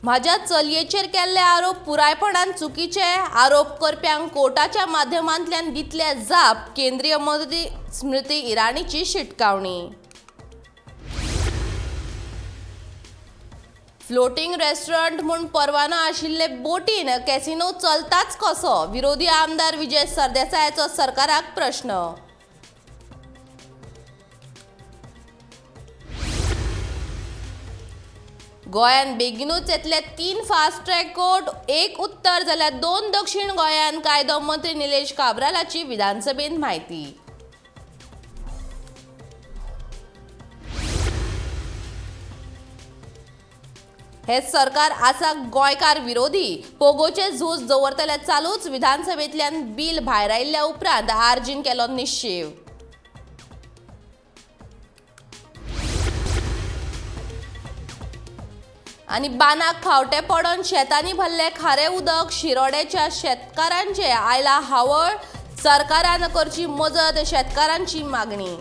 म्हाज्या चलयेचेर केल्ले आरोप पुरायपणान चुकीचे, आरोप करप्यांक कोर्टाच्या माध्यमांतल्यान दितले जाप, केंद्रीय मंत्री स्मृती इराणीची शिटकावणी. फ्लोटींग रेस्टॉरंट म्हूण परवानो आशिल्ले बोटीन कॅसिनो चलताच कसो, विरोधी आमदार विजय सरदेसायाचो सरकाराक प्रश्न. गोंयांत बेगिनूच येतले 3 फास्ट ट्रॅक कोर्ट, 1 उत्तर जाल्यार 2 दक्षिण गोंयांत, कायदो मंत्री निलेश काब्रालाची विधानसभेंत म्हायती. हे सरकार आसा गोंयकार विरोधी, पोगोचे झूज दवरतले चालूच, विधानसभेंतल्यान बील भायरायिल्ल्या उपरांत आरजीन केलो निश्चेव. आनी बांदाक खावटे पडून शेतांनी भरले खारें उदक, शिरोड्याच्या शेतकारांचे आयला हावळ, सरकारान करची मजत, शेतकारांची मागणी.